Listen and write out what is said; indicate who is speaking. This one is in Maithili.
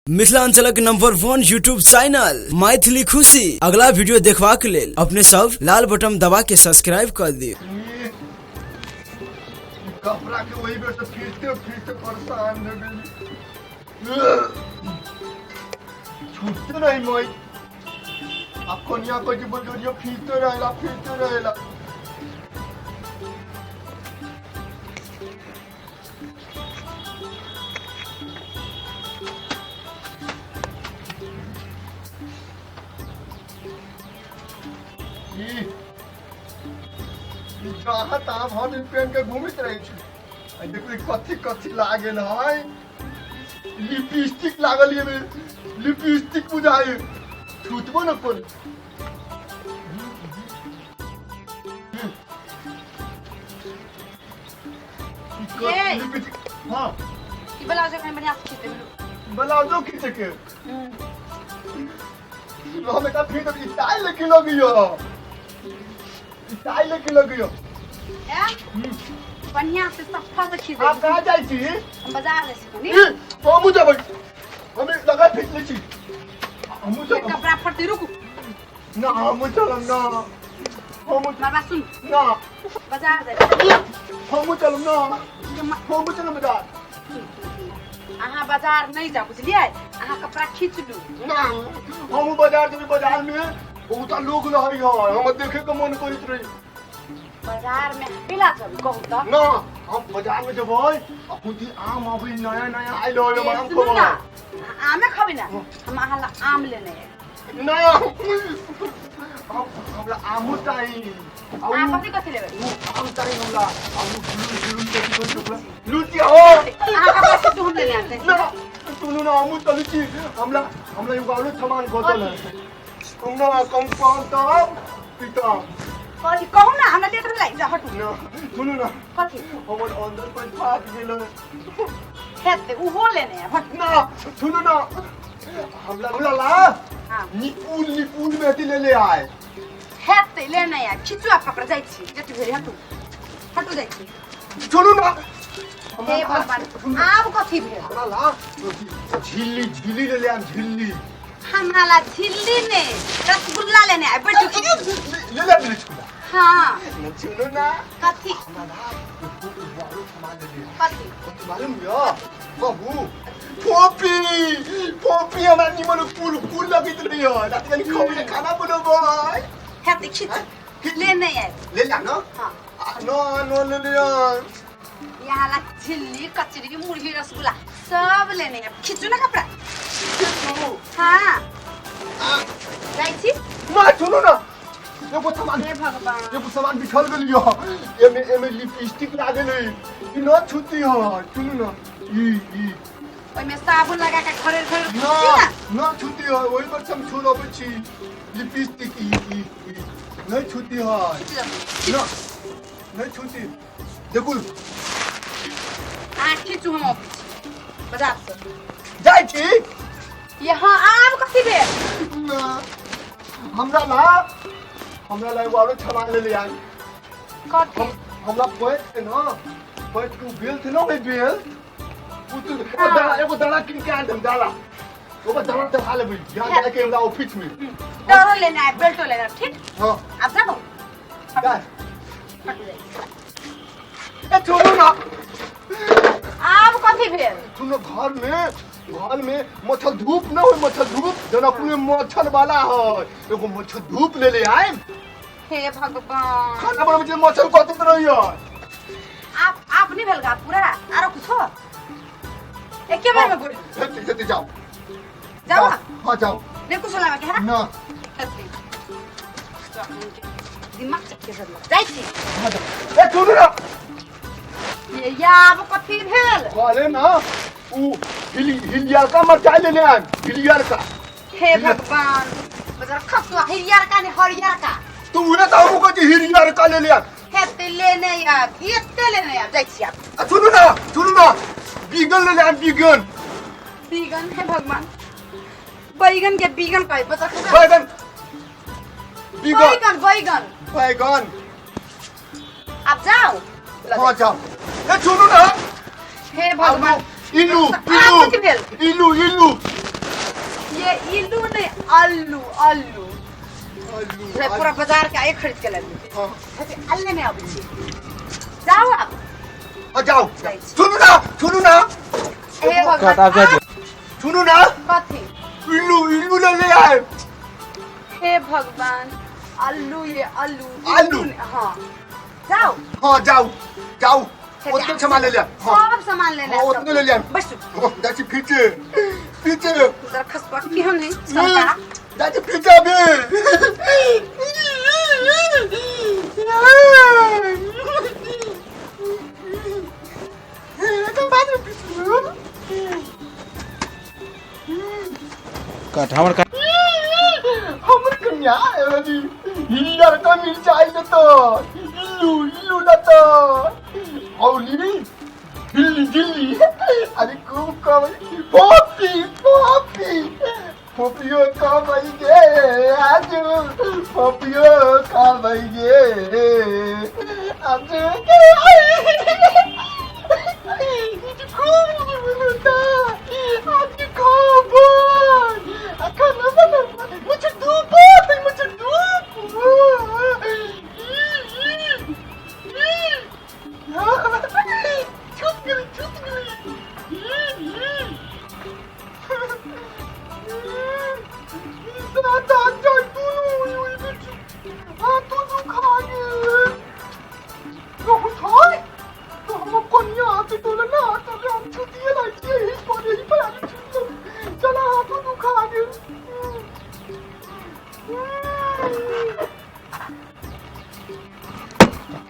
Speaker 1: मिथिलांचलक नंबर 1 यूट्यूब चैनल मैथिली खुशी अगला वीडियो देखबाक लेल अपने सब लाल बटन दबा के सब्सक्राइब कर दियो।
Speaker 2: कपड़ा के वही बेर से फीचते फीचते परेशान हो गेली। छूटते नहीं मई। अब कनिया को जी बोल फीचते रहेला फीचते रहेला। ई जहाँ तहाँ भर दिन पहन के घूमित रहे छी। आ देखू ई कथी कथी लागल है। लिपस्टिक लागल ये में, लिपस्टिक बुझाइ छूटबो न कोन।
Speaker 3: ये।
Speaker 2: लिपस्टिक हाँ
Speaker 3: ई ब्लाउज एखन बढ़िया से खींच देबै।
Speaker 2: ब्लाउजो खींचे के हम एकरा फिर तो स्टाइल लेके लगियो, स्टाइल लेके लगियो।
Speaker 3: ए? बढ़िया से सफा से खींच
Speaker 2: आप
Speaker 3: देबै।
Speaker 2: कहाँ जाइ छी?
Speaker 3: हम बाजार जाइ छी कनी।
Speaker 2: ई, हमहूँ जेबै, हम लगा खींच लै छी। हमहूँ
Speaker 3: ये
Speaker 2: चलब।
Speaker 3: कपड़ा फटतै, रुकू।
Speaker 2: ना हमहूँ चलब ना, हमहूँ
Speaker 3: हमर बात सुन।
Speaker 2: ना
Speaker 3: बाजार जाइ छी।
Speaker 2: हमहूँ चलब ना, हमहूँ चलब बाजार।
Speaker 3: अहाँ बाजार नहीं जाउ, बुझलियै? अहाँ कपड़ा खींच लू।
Speaker 2: ना हमहूँ बाजार जेबै, बाजार में बहुत लोग रहै है, हमरा देखे के मन करैत रही।
Speaker 3: बाजार में केला चलू कहू तऽ।
Speaker 2: ना हम बाजार में जेबै, अखुन आम अबै नया नया आयल है, हम आम
Speaker 3: सुनू ना,
Speaker 2: खेबै।
Speaker 3: अहाँ आमे खबै ना, हम अहाँ ला आम लेने आयब।
Speaker 2: ना हमरा आमो चाही। आ
Speaker 3: अहाँ कथी कथी लेबै?
Speaker 2: उ आम चाही हमरा। आ उ जुलूम जुलूम कथी कहै छै ओकरा? लुची हो।
Speaker 3: अहाँ कपड़ा खींचू, हम लेने आयब।
Speaker 2: ना सुनू ना, हमहूँ चलै छी। हमरा हमरा एगो आरो सामान घटल है। कम ना कम कम तब पिता।
Speaker 3: कथी कहू ना, हमरा लेट भेलै, जा हटू।
Speaker 2: ना सुनू ना,
Speaker 3: कथी
Speaker 2: हमर अंदर पर फाट गेल है।
Speaker 3: हेतै उहो लेने आयब, हटू।
Speaker 2: ना सुनू ना, हमरा हमरा ला
Speaker 3: हाँ।
Speaker 2: निपुल निपुल मेहंदी ले ले आए।
Speaker 3: हेतै लेने आयब, खींचू आप कपड़ा, जाइ छी जति भेल, हटू हटू, जाइ छी।
Speaker 2: सुनू ना,
Speaker 3: हे भगवान, आब कथी भेल?
Speaker 2: हमरा ला झिल्ली झिल्ली ले ले आम, झिल्ली।
Speaker 3: हमरा ला झिल्ली ने रसगुल्ला लेने आयब, बैठू खींचू।
Speaker 2: ले ले आम रसगुल्ला।
Speaker 3: हाँ।
Speaker 2: सुनू ना,
Speaker 3: कथी?
Speaker 2: हमरा ला एगो सामान ले ले।
Speaker 3: कथी?
Speaker 2: कथी मालूम यो? कहू फोपी फोपी हमरा निमन कुल कुल लगैत रहियो। राति कनि खबै खाना बनबै।
Speaker 3: हेतै खींचू, लेने आयब।
Speaker 2: ले ला ना।
Speaker 3: हाँ।
Speaker 2: नो नो ले ले आम।
Speaker 3: यहाँ ला झिल्ली कचरी मुरही रसगुल्ला सब लेने आयब, खींचू ना कपड़ा। हाँ जाइ छी।
Speaker 2: ना सुनू ना, एगो सामान,
Speaker 3: हे भगवान,
Speaker 2: एगो सामान बिछल गेलियो। एमे एमे लिपस्टिक लागल है, ई न छूती है। सुनू ना, ई ई
Speaker 3: ओहिमे साबुन लगा के घरे घरे
Speaker 2: ना
Speaker 3: खींचू ना।
Speaker 2: ना छूती है, ओहि पर हम छोड़बै छी लिपस्टिक। ई ई ई नहीं छूती है।
Speaker 3: खींच जाउ।
Speaker 2: ना नहीं छूती, देखू।
Speaker 3: अहाँ खींचू, हम अबै छी बाजार से।
Speaker 2: जाइ छी।
Speaker 3: यहाँ आब कथी भेल?
Speaker 2: ना हमरा ला, हमरा ला एगो आरो सामान ले ले आय।
Speaker 3: कथी?
Speaker 2: हमरा बैठ के ना, बैठ के बेल्ट ना होय, बेल्ट उ तो
Speaker 3: हाँ।
Speaker 2: दाना, एगो दाना किन के आन देम, दाना ओकर दाना देखा लेबै यहाँ जाके हमरा ऑफिस में।
Speaker 3: डरो लेने आयब, बेल्टो लेने आयब, ठीक?
Speaker 2: हाँ।
Speaker 3: आब जाबो।
Speaker 2: जा।
Speaker 3: हटू जाइ।
Speaker 2: ए छोड़ू ना।
Speaker 3: आब कथी भेल?
Speaker 2: सुनो, घर में, घर में मच्छर धूप न होय, मच्छर धूप जनकपुर में मच्छर वाला है, एगो मच्छर धूप ले ले आए।
Speaker 3: हे भगवान,
Speaker 2: खाना बनबै छी मच्छर कटैत रहैया।
Speaker 3: आप आप नहीं भेल गा पूरा? आरो कुछो एके बार में बोल।
Speaker 2: हेतै हेतै, जाओ।
Speaker 3: जाओ।
Speaker 2: हाँ जाओ।
Speaker 3: नहीं कुछो लावे के है ना?
Speaker 2: ना।
Speaker 3: हेतै। दिमाग चक्के से जाइ छी।
Speaker 2: हाँ जाओ। ए सुनू ना,
Speaker 3: ये आब कथी भेल?
Speaker 2: कहले ना उ हिलियरका मरचाई ले ले आए, हिलियरका।
Speaker 3: हे भगवान, बजर खसुआ हिरियर का ने हरियर का।
Speaker 2: तू उहे तऽ हमहूँ कहै छी हिरियरका ले ले आए।
Speaker 3: हेतै लेने आयब, एते लेने आयब, जाइ छी आब।
Speaker 2: आ सुनू ना, सुनू ना, बीगन ले ले आए, बीगन।
Speaker 3: बीगन? हे भगवान, बैगन के बीगन कहे बजर खसुआ।
Speaker 2: बैगन बीगन।
Speaker 3: बैगन बैगन
Speaker 2: बैगन।
Speaker 3: आप जाओ।
Speaker 2: हाँ जाओ। ए सुनू ना,
Speaker 3: हे भगवान,
Speaker 2: इलू
Speaker 3: आब
Speaker 2: इलू
Speaker 3: कथी भेल?
Speaker 2: इलू इलू
Speaker 3: इल्लू नहीं, अल्लू अल्लू।
Speaker 2: आलू।
Speaker 3: पूरा पूरा बाजार के आए खरीद के लाबी।
Speaker 2: हाँ।
Speaker 3: अल्ले नहीं आबै छी, जाओ आप।
Speaker 2: हाँ, जाओ।
Speaker 3: जाइ छी।
Speaker 2: सुनू ना, सुनू ना।
Speaker 3: हे भगवान।
Speaker 2: सुनू ना।
Speaker 3: कथी?
Speaker 2: इल्लू, इल्लू ले ले आए।
Speaker 3: हे भगवान, अल्लू, ये अल्लू।
Speaker 2: आलू।
Speaker 3: हाँ, जाओ।
Speaker 2: हाँ, जाओ जाओ, ओतने सामान ले लिया। हाँ।
Speaker 3: सब सामान ले
Speaker 2: हाँ, ओतने ले लिया।
Speaker 3: बस।
Speaker 2: जाइ छी फीचे फीचे।
Speaker 3: जरा खसपा केहन है सबटा।
Speaker 2: जाइ छी फीचे अभी।
Speaker 4: कट हमर कट।
Speaker 2: हमर कन्या अभी लड़का मिर्चाई लेतो, इल्लू इल्लू लेतो, औली दिल्ली दिल्ली। अरे खूब कमाई, फोपी फोपी फोपियो कमाई गे आज, फोपियो कमाई गे आज।